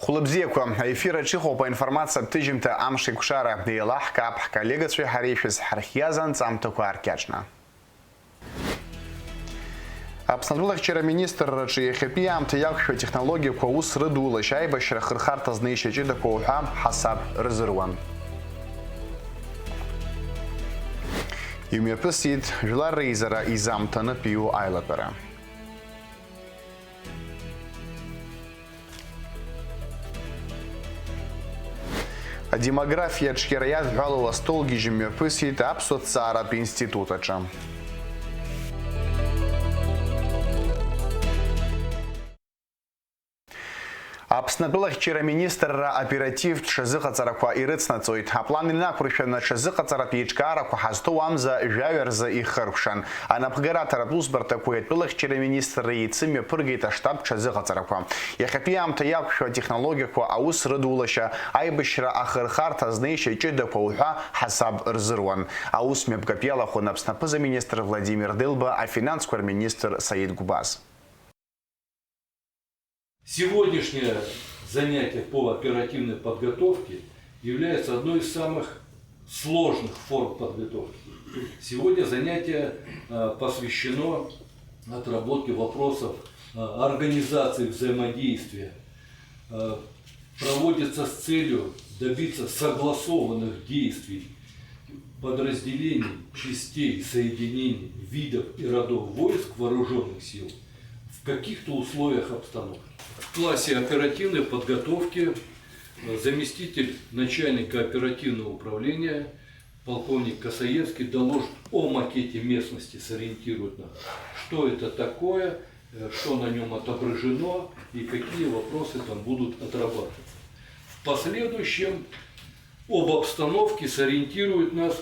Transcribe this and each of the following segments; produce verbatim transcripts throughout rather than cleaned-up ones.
Хәлыбзиақәа, аефир аҿы иҟоуп аинформациатә ҭыжьымҭа Амш еиқәшара. Еилаҳкаап ҳколлегацәеи ҳареи шәызҳархиаз анҵамҭақәа ркьаҿны. Аԥсны атәылахьчара министрраҿы иахьатәи аамҭа иақәшәо атехнологиақәа аус рыдулашьа аибашьра ахырхарҭа знеишьа ҷыдақәа уҳәа ҳасаб рзыруан. Имҩаԥысит жәлар реизара изамҭанытә иу аилатәара. Адемографиа аҿиара иадҳәалоу астолгьежь мҩаԥысит Аԥсуа ҭҵааратә институт аҿы. Аԥсны атәылахьчара министрра оперативтә ҽазыҟаҵарақәа ирыцнаҵоит. Аплан инақәыршәаны аҽазыҟаҵаратә еиҿкаарақәа ҳазҭоу амза жәаҩа рзы ихыркәшан. Анапхгараҭаратә усбарҭақәеи атәылахьчара министрреи еицымҩаԥыргеит аштаб ҽазыҟаҵарақәа. Иахьатәи аамҭа иақәшәо атехнологиақәа аус рыдулашьа, аибашьра ахырхарҭа знеишьа ҷыдақәа уҳәа ҳасаб рзыруан. Аус мҩаԥгатә иалахәын Аԥсны аԥыза-министр Владимир Делба, афинансқәа рминистр Саид Гәбаз. Сегодняшнее занятие по оперативной подготовке является одной из самых сложных форм подготовки. Сегодня занятие, э, посвящено отработке вопросов, э, организации взаимодействия. Э, проводится с целью добиться согласованных действий подразделений, частей, соединений, видов и родов войск вооружённых сил в каких-то условиях обстановки. В классе оперативной подготовки, э, заместитель начальника оперативного управления полковник Косаевский доложит о макете местности, сориентирует нас, что это такое, э, что на нём отображено и какие вопросы там будут отрабатываться. В последующем об обстановке сориентирует нас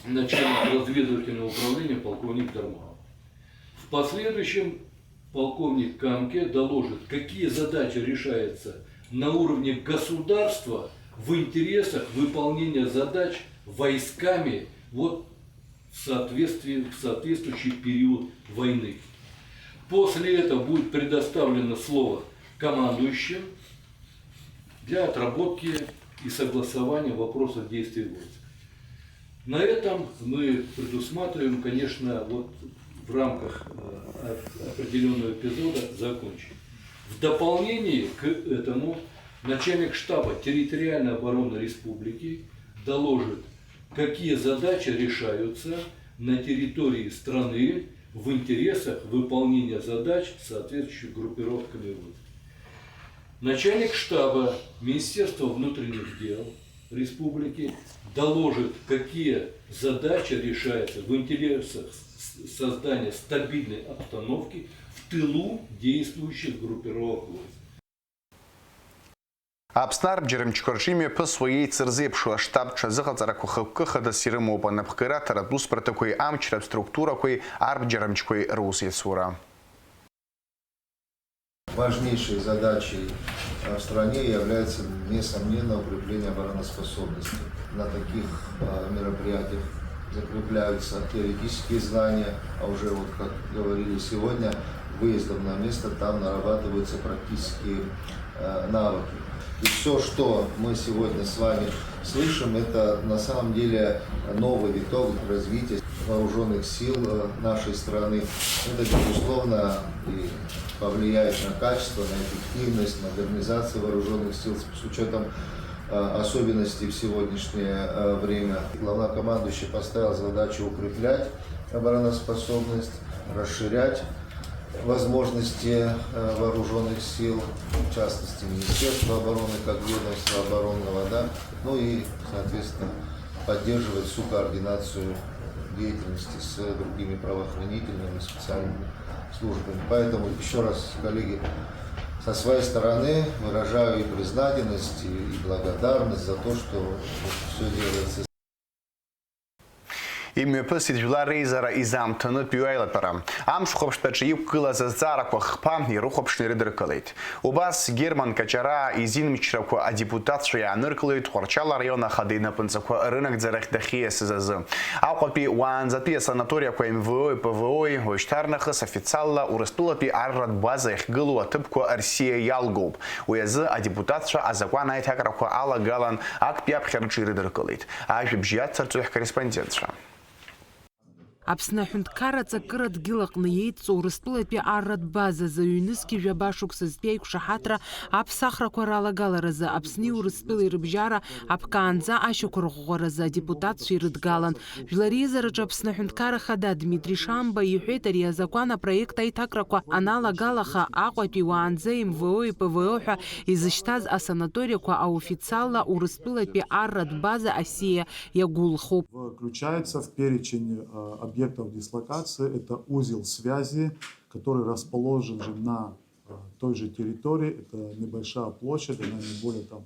начальник разведывательного управления полковник Дарманов. В последующем полковник Камке доложит, какие задачи решаются на уровне государства в интересах выполнения задач войсками вот в соответствии, в соответствующий период войны. После этого будет предоставлено слово командующим для отработки и согласования вопросов действий войск. На этом мы предусматриваем, конечно, вот в рамках, э, оп-, определённого эпизода закончить. В дополнение к этому начальник штаба территориальной обороны республики доложит, какие задачи решаются на территории страны в интересах выполнения задач соответствующих группировками войск. Начальник штаба Министерства внутренних дел республики доложит, какие задачи решаются в интересах с-, создания стабильной обстановки в тылу действующих группировок войск. Аԥсны арбџьармчқәа рҿы имҩаԥысуа еицырзеиԥшу аштаб ҽазыҟаҵарақәа хықәкы хадас ирымоуп анапхгараҭаратә усбарҭақәеи амчратә структурақәеи арбџьармчқәеи русеицура. Важнейшей задачей, э, в стране является, несомненно, укрепление обороноспособности. На таких, э, мероприятиях закрепляются теоретические знания, а уже, вот как говорили сегодня, выездом на место там нарабатываются практические, э, навыки. И всё, что мы сегодня с вами слышим, это на самом деле новый виток развития вооружённых сил, э, нашей страны. Это, безусловно, и повлияет на качество, на эффективность, модернизацию вооружённых сил с, с учётом, э, особенностей в сегодняшнее, э, время. Главнокомандующий поставил задачу укреплять обороноспособность, расширять возможности, э, вооружённых сил, в частности, Министерства обороны как ведомства оборонного, да, ну и, соответственно, поддерживать всю координацию деятельности с другими правоохранительными специальными службами. Поэтому ещё раз, коллеги, со своей стороны выражаю и признательность, и, и благодарность за то, что всё делается. Имҩаԥысит жәлар реизара изаамҭанытәиу аилатәара. Амшхәаԥштәаҿы иқәгылаз азҵаарақәа хԥа ирыхәаԥшны ирыдыркылеит. Убас Герман Каҷараа изинмчрақәа адепутатцәа иааныркылеит Тҟәарчал араион ахада инапынҵақәа рынагӡарахь дахьиасыз азы. Аҟәатәи уаанӡатәи асанаториақәа М В О-и П В О-и уажәшьҭарнахыс официалла Урыстәылатәи арратә база иахьгылоу аҭыԥқәа рсиа иалгоуп. Уи азы адепутатцәа азакәан аиҭакрақәа алагалан актәи аԥхьараҿы ирыдыркылеит. Ажәабжь иацырҵоит ҳкорреспондентцәа. Аԥсны аҳәынҭқарра аҵакыра дгьыл аҟны иеидҵоу Урыстәылатәи арратә базазы ҩнызқьи жәаба шықәсазтәи аиқәшаҳаҭра аԥсахрақәа ралагаларазы Аԥсни Урыстәылеи рыбжьара аԥкаанӡа ашьақәырӷәӷәаразы адепутатцәа ирыдгалан. Жәлар реизараҿы Аԥсны аҳәынҭқарра хада Дмитри Шамба иҳәеит, ари азакәан апроект аиҭакрақәа аналагалаха, Аҟәатәи уаанӡа М В О-и П В О ҳәа изышьҭаз асанаториақәа аофициалла Урыстәылатәи арратә база асиа иагәылхуп. Включается в перечень, э, объектов дислокации. Это узел связи, который расположен же на, э, той же территории. Это небольшая площадь, она не более там,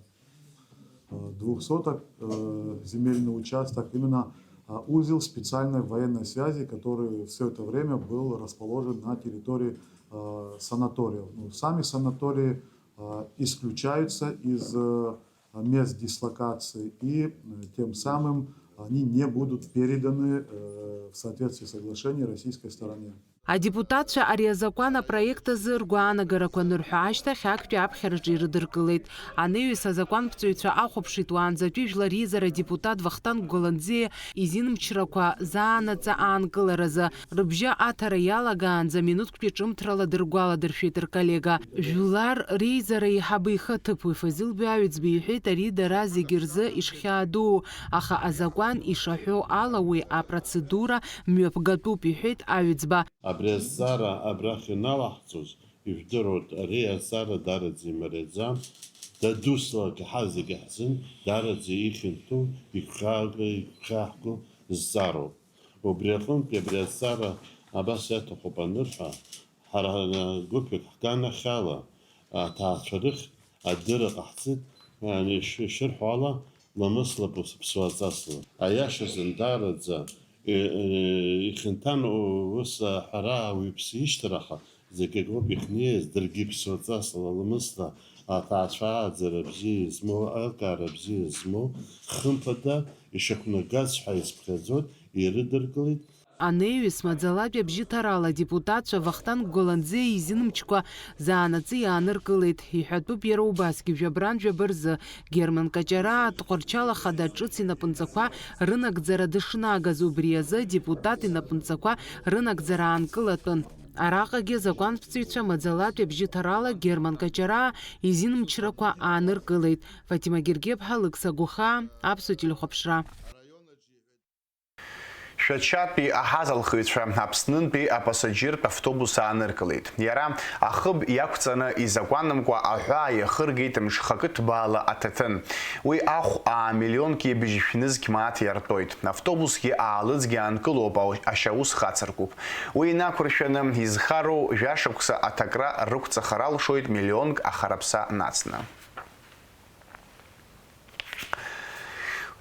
э, двух соток, э, земельный участок. Именно, э, узел специальной военной связи, который все это время был расположен на территории, э, санаториев. Ну, сами санатории, э, исключаются из, э, мест дислокации, и, э, тем самым они не будут переданы, э, в соответствии соглашения российской стороне. Адепутатцәа ари азакәан апроект азы ргәаанагарақәа анырҳәа ашьҭахь, актәи аԥхьараҿы ирыдыркылеит. Анеҩыс азакәанԥҵәаҩцәа ахәаԥшит уаанӡатәи Жәлар реизара адепутат Вахтанг Голанӡиа изинмчрақәа заанаҵы аанкыларазы. Рыбжьы аҭара иалагаанӡа минуҭктәи ҿымҭрала дыргәаладыршәеит рколлега. Жәлар реизара еиҳабы ихаҭыԥуаҩ Фазил Баҩӡба иҳәеит, ари дара зегьы рзы ишхьаадуу, аха азакәан ишаҳәо ала уи апроцедура мҩаԥгатәуп, иҳәеит Аҩӡба. Абри азҵаара абрахь иналаҳҵоз, ижәдыруеит, ари азҵаара даараӡа имариаӡам, дадуслак ҳа зегьы ҳзын даараӡа ихьанҭоу, игәхьаага-, игәхьаҳго зҵаароуп. Убри аҟынтәи абри азҵаара абас иаҭахуп анырҳәа, ҳара гәыԥҩык ҳганахьала аҭаацәа рыхь адырра ҟаҳҵеит, ишырҳәо ала, ламысла ԥсуаҵасла. Аиашазын, даараӡа ихьанҭан ус аҳәара ауаҩԥсы ишьҭараха, зегь акоуп ихниаз, даргьы ԥсуаҵасла, ламысла аҭаацәа ааӡара бзиа измоу, аилкаара бзиа змоу, хымԥада ишақәнагаз ҳәа исԥхьаӡоит, ирыдыркылеит. Анеҩыс маӡалатәи абжьыҭарала адепутатцәа Вахтанг Голанӡиа изинмчқәа заанаҵы иааныркылеит. Иҳәатәуп иара убасгьы жәабран жәаба рзы Герман Каҷараа Тҟәарчал ахада ҿыц инапынҵақәа рынагӡара дышнагаз, убри азы адепутат инапынҵақәа рынагӡара аанкылатәын. Араҟагьы азакәанԥҵаҩцәа маӡалатәи абжьыҭарала Герман Каҷараа изинмчрақәа ааныркылеит. Фатима Гергеԥҳа, Лықьса Гәыхаа, Аԥсуа телехәаԥшра. Шәачатәи аҳазалхыҩцәа Аԥснынтәи апасаџьыртә автобус ааныркылеит. Иара ахыб иақәҵаны изакәанымкәа аҳәаа иахыргеит мшхакы ҭбаала аҭаҭын. Уи ахә аа миллионки быжьшәнызқь мааҭ иартәоит. Автобусгьы аалыҵгьы аанкылоуп, ау-, ашьаус хацыркуп. Уи инақәыршәаны изхароу жәашықәса аҭакра рықәҵахар алшоит миллионк ахараԥса нацны.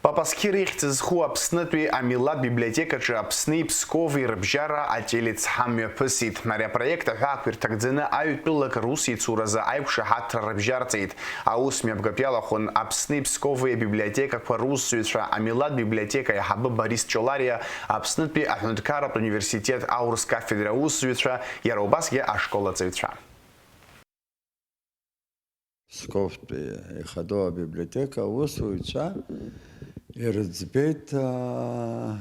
Папасқьыр ихьӡ зху Аԥснытәи амилаҭ библиотекаҿы Аԥсни Пскови рыбжьара ателецҳа мҩаԥысит. Ари апроект аҳәаақәа ирҭагӡаны аҩтәылак русеицуразы аиқәшаҳаҭра рыбжьарҵеит. Аус мҩаԥгатә иалахәын Аԥсни Пскови абиблиотекақәа русзуҩцәа, амилаҭ библиотека аиҳабы Борис Ҷолариа, Аԥснытәи аҳәынҭқарратә университет аурыс кафедра аусзуҩцәа, иара убасгьы ашкол аҵаҩцәа. Псковтәи ихадоу абиблиотека аусзуҩцәа ирыӡбеит, аа,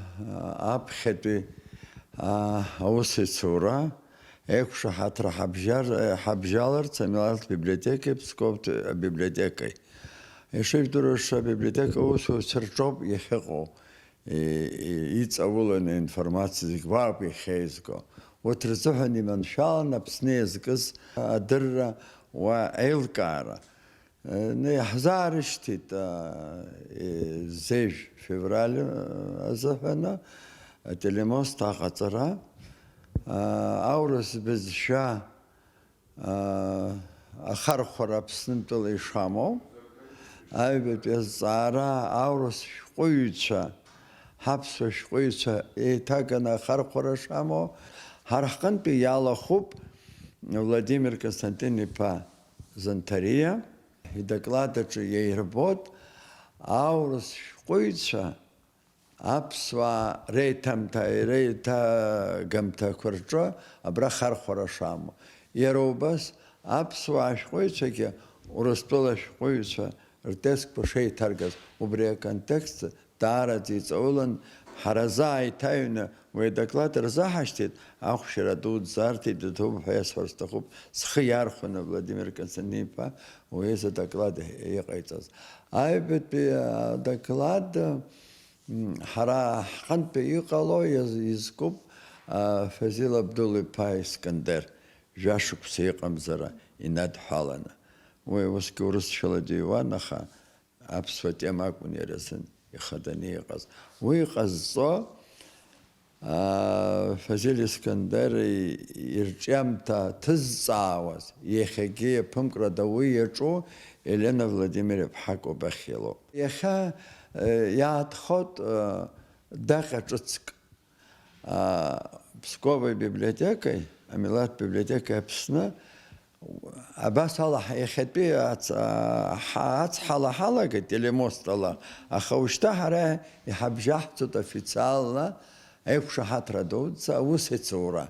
аԥхьатәи, аа, аусеицура, еиқәшаҳаҭра ҳабжьар-, ҳабжьаларц амилаҭ библиотекеи Псковтәи абиблиотекеи. Ишыжәдыруа, абиблиотека аусзуҩцәа рҿоуп иахьыҟоу. И-, и-, иҵауланы информациа зегь уаҟа ихеизго. Урҭ рзыҳәан иманшәалан Аԥсны иазкыз адырра уа аилкаара. Э, иаҳзаарышьҭит, а, э, зежә февраль, а, азыҳәаны ателемост аҟаҵара, а, аурыс бызшәа аа, ахархәара Аԥснынтәыла ишамоу, аҩбатәи азҵаара аурыс шәҟәыҩҩцәа ҳаԥсуа шәҟәыҩҩцәа еиҭаганы ахархәара шамоу, ҳара ҳҟынтәи иалахәуп Владимир Константин-иԥа Занҭариа, идоклад аҿы иаирбоит аурыс шәҟәыҩҩцәа аԥсуаа реиҭамҭа-, реиҭагамҭақәа рҿы абра хархәара шамоу. Иара убас аԥсуаа шәҟәыҩҩцәагьы Урыстәыла шәҟәыҩҩцәа ртекстқәа шеиҭаргаз, убри аконтекст даараӡа иҵаулан, ҳара заа иҭаҩны уи адоклад рзаҳашьҭит, ахәшьара дуӡӡа арҭеит, дҭоуп ҳәа иасҳәар сҭахуп, схы иархәаны Владимир Константин-иԥа уи изы адоклад иҟаиҵаз. Аҩбатәи адоклад, м, ҳара ҳҟынтәи иҟало иаз-, изкуп, а, Фазил Абдул-иԥа Искандер, жәашықәса иҟамзара инадҳәаланы. Уи усгьы урысшәала диуан, аха аԥсуа тема акәын иара изын ихаданы иҟаз. Уи иҟазҵо, аа, Фазиль Искандер ирҿиамҭа ҭызҵаауаз, иахьагьы иаԥымкрада уи иаҿу Елена Владимир-иԥҳа Кобахьиа лоуп. Иахьа, э, иаатхоит, э, даҟьа ҿыцк. А, Пскови библиотекеи, амилаҭтә библиотекеи Аԥсны, абас ала ҳа-, иахьатәи ац-, а, ҳа-, ацҳала ҳалагеит, телемостала, аха ушьҭа ҳара иҳабжьаҳҵоит официалла, аиқәшаҳаҭра дуӡӡа аус ицура.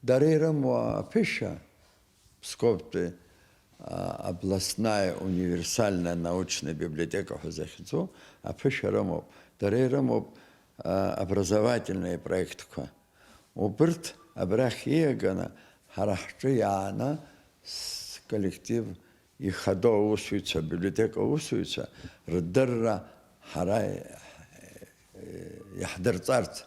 Дара ирымоу аԥышәа, Псковтәи, а, областная универсальная научная библиотека ҳәа захьӡу аԥышәа рымоуп. Дара ирымоуп, а, образовательные проектқәа. Убырҭ абрахь ииаганы ҳара ҳҿы иааны с-, коллектив ихадоу аусуҩцәа, абиблиотека аусуҩцәа рдырра ҳара, э, иаҳдырҵарц.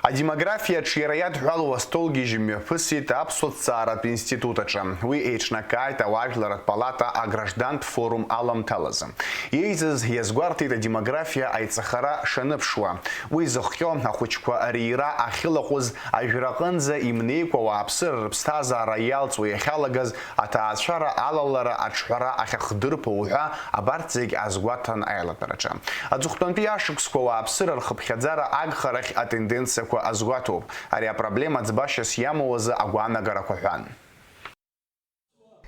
Адемографиа аҿиара иадҳәалоу астолгьежь мҩаԥысит Аԥсуа ҭҵааратә институт аҿы. Уи еиҿнакааит ауаажәларратә палата аграждантә форум аламҭалазы. Еизаз иазгәарҭеит адемографиа аиҵахара шаныԥшуа. Уи зыхҟьо ахәыҷқәа рира ахьылаҟәыз ажәраҟынӡа имнеикәа ауааԥсыра рыԥсҭазаара иалҵуа иахьалагаз аҭаацәара алалара аҿҳәара ахьахдырԥо уҳәа абарҭ зегь азгәаҭан аилатәараҿы. Аҵыхәтәантәи ашықәсқәа ауааԥсыра рхыԥхьаӡара агхарахь атенденциақәа азгәаҭоуп. Ари апроблема ӡбашьас иамоу азы агәаанагарақәа ҳәан.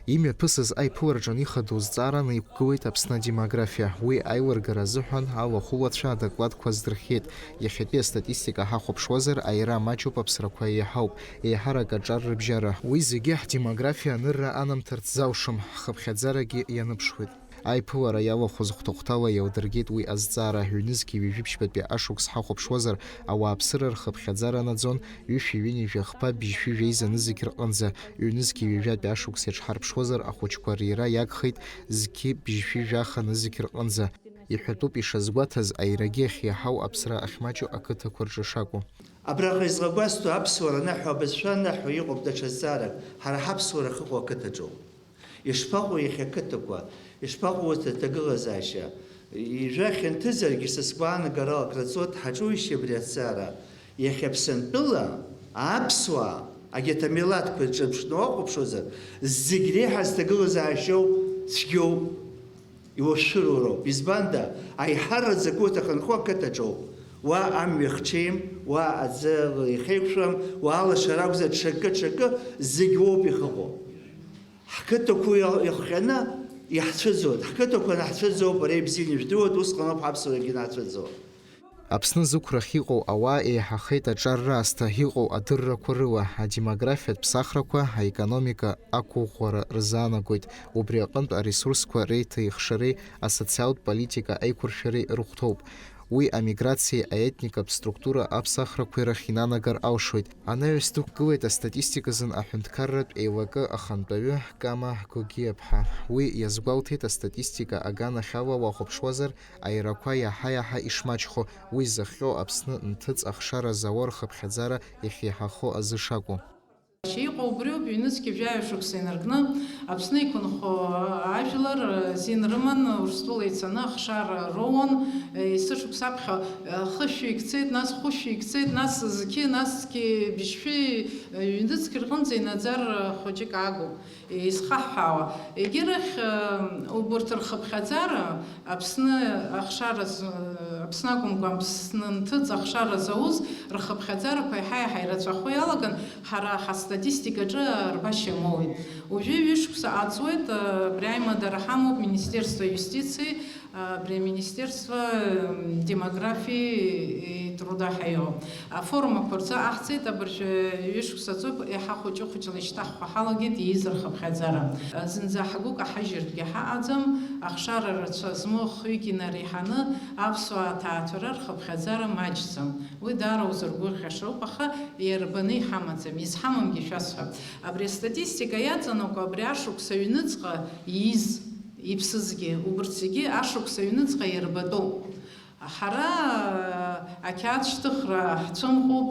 Имҩаԥысыз аиԥылараҿы ихадоу зҵаараны иқәгылеит Аԥсны адемографиа. Уи аилыргара азыҳәан алахәылацәа адокладқәа аздырхиеит. Иахьатәи астатистика ҳахәаԥшуазар, аира маҷуп, аԥсрақәа еиҳауп, еиҳарак аҿар рыбжьара. Уи зегьы ҳдемографиа анырра анамҭарц залшом, ҳхыԥхьаӡарагьы ианыԥшуеит. Аиԥылара иалахәыз хәҭа-хәҭала иалдыргеит уи азҵаара, ҩнызқьи ҩажәи ԥшьбатәи ашықәс ҳахәаԥшуазар, ауааԥсыра рхыԥхьаӡара наӡон, ҩышәи ҩынҩажәи хԥа бжьшәи жәеиза нызқь рҟынӡа, ҩнызқьи ҩажәатәи ашықәс иаҿҳарԥшуазар, ахәыҷқәа рира иагхеит зқьи бжьшәи жәаха нызқь рҟынӡа. Иҳәатәуп ишазгәаҭаз, аирагьы ахьиаҳау аԥсра ахьмаҷу ақыҭақәа рҿы шакәу. Абраҟа излагәасҭо аԥсуара анаҳәо абызшәа анаҳәо иҟоуп даҽа зҵаарак, ҳара ҳаԥсуара ахьыҟоу ақыҭаҿоуп. Ишԥаҟоу иахьа ақыҭақәа, ишԥаҟоу урҭ рҭагылазаашьа? Ижәа хьанҭызаргьы са сгәаанагарала акраҵуеит, ҳаҿуишьеи абри аҭҵаара? Иахьа Аԥсынтәыла аԥсуаа, агьаҭ амилаҭқәа ирҿырԥшны уахәаԥшуазар, зегь реиҳа зҭагылазаашьоу цәгьоуп. Иуашәшәыроу роуп. Избанда, аиҳараӡак урҭ ахьынхо ақыҭаҿоуп. Уа амҩа хҽеим, уа аӡы ихеиқәшәам, уа алашара акәзар, ҽакы, ҽакы, зегь уоуп ихыҟоу. Ҳқыҭақәа иа-, иахҟьаны иаҳцәыӡуеит. Ҳқыҭақәа анаҳцәыӡуа ауп ара ибзианы ижәдыруеит, усҟан ауп ҳаԥсуарагьы анаҳцәыӡуа. Аԥсны зықәрахь иҟоу ауаа еиҳахеит аҿар раасҭа иҟоу адыррақәа рыла, адемографиатә ԥсахрақәа, аекономика ақәыӷәӷәара рзаанагоит. Убри аҟынтә аресурсқәа реиҭаихшареи асоциалтә политика аиқәыршәареи рыхәҭоуп. Уи амиграциеи аетникатә структура аԥсахрақәеи рахь инанагар алшоит. Анаҩс дықәгылеит астатистиказын аҳәынҭқарратә еилакы ахантәаҩы Кама Гогиаԥҳа. Уи иазгәалҭеит, астатистика аганахьала уахәаԥшуазар, аирақәа иаҳа-иаҳа ишмаҷхо, уи зыхҟьо Аԥсны нҭыҵ ахшара зауа рхыԥхьаӡара иахьеиҳахо азы шакәу. Иҟоу Убриоуп, ҩнызқьи жәаҩа шықәса инаркны Аԥсны иқәынхо ажәлар азин рыман, Урыстәыла ицаны ахшара роуан, есышықәса аԥхьа хышәҩык цеит, нас хәышәҩык цеит, нас зқьи, нас зқьи быжьшәи, ҩнызқь рҟынӡа инаӡар хәыҷык агуп изхаҳҳәаауа. Егьырахь, убырҭ рхыԥхьаӡара Аԥсны ахшара з-, Аԥсны акәымкәа, Аԥсны нҭыҵ ахшара зауз рхыԥхьаӡарақәа еиҳа-еиҳа ирацәахо иалаган, ҳара ҳастатистикаҿы рбашьа моуеит. Уажәы ҩышықәса ааҵуеит, абри аимадара ҳамоуп Министерство юстиции, абри аминистерство, м, демографии и труда ҳәа иоуп. Афорумақәа рзы аҳҵеит, абыржәы ҩышықәса ҵоуп, еиҳа хәыҷы-хәыҷла ишьҭаҳхуа ҳалагеит ииз рхыԥхьаӡара. Зынӡа ҳгәы каҳажьыртәгьы ҳаҟаӡам, ахшара рацәа змоу хҩык инареиҳаны аԥсуаа аҭаацәара рхыԥхьаӡара маҷӡам. Уи даара узыргәырӷьашоуп, аха иарбаны иҳамаӡам, изҳамамгьы шәасҳәап. Абри астатистика иаҵанакуа абри ашықәс аҩныҵҟа ииз, иԥсызгьы, убырҭ зегьы ашықәс аҩныҵҟа иарбатәуп. Ҳара ақьаад шьҭыхра ҳцәымӷуп,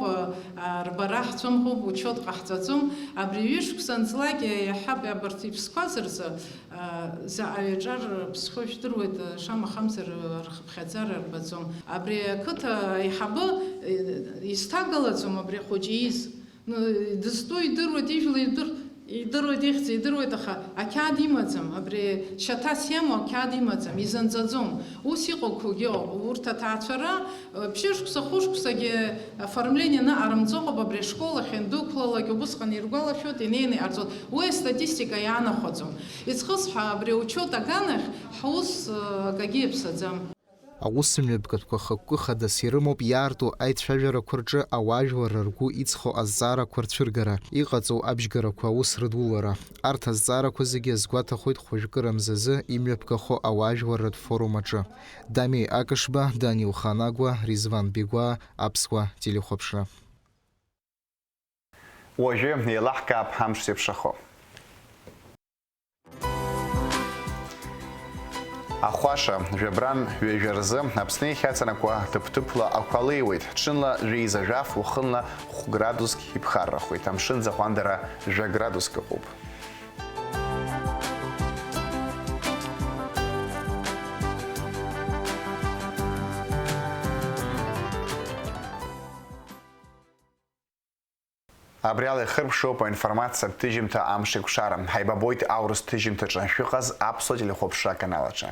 рбара ҳцәымӷуп, учет ҟаҳҵаӡом. Абри ҩышықәса анҵлак иаҳҳәап, абарҭ иԥсқәаз рзы, заҟаҩ аҿар ԥсхо жәдыруеит, шамахамзар рхыԥхьаӡара рбаӡом. Абри ақыҭа аиҳабы изҭагалаӡом абри ахәыҷы ииз. Дызтәу идыруеит, ижәла идыр-, идыруеит, ихьӡ идыруеит, аха ақьаад имаӡам, абри шьаҭас иамоу ақьаад имаӡам, изанҵаӡом. Ус иҟоуқәоугьы ыҟоуп. Урҭ аҭаацәара, э, ԥшьышықәса, хәышықәсагьы оформление аныҟарымҵо ыҟоуп, абри ашкол ахь иандәықәлалак, убысҟан иргәалашәоит, инеины иҟарҵоит. Уи астатистика иаанахәаӡом. Иҵхысҳәа, абри аучет аганахь ҳус, э, акагьы иаԥсаӡам. Аусмҩаԥгатәқәа хықәкы хадас ирымоуп иаарту аицәажәарақәа рҿы ауаажәларра ргәы иҵхо азҵаарақәа рцәыргара, иҟаҵоу абжьгарақәа аус рыдулара. Арҭ азҵаарақәа зегьы азгәаҭахоит хәажәкыра мзазы имҩаԥгахо ауаажәларратә форум аҿы. Дамеи Акышба, Данил Ханагәа, Ризван Бегәаа, Аԥсуа телехәаԥшра. Уажәы еилаҳкаап амш зеиԥшрахо. Ахәаша, жәабран ҩажәа рзы Аԥсны иахьаҵанакуа ҭыԥ-ҭыԥла ақәа леиуеит, ҽынла жәеиза-жәаф, уахынла хә градуск иԥхаррахоит, амшын ӡаҟәандара жәа градуск ыҟоуп. Абри ала ихыркәшоуп аинформациатә ҭыжьымҭа Амшеикәшара. Ҳаибабоит аурыс ҭыжьымҭаҿы. Шәыҟаз Аԥсуа телехәаԥшра аканал аҿы.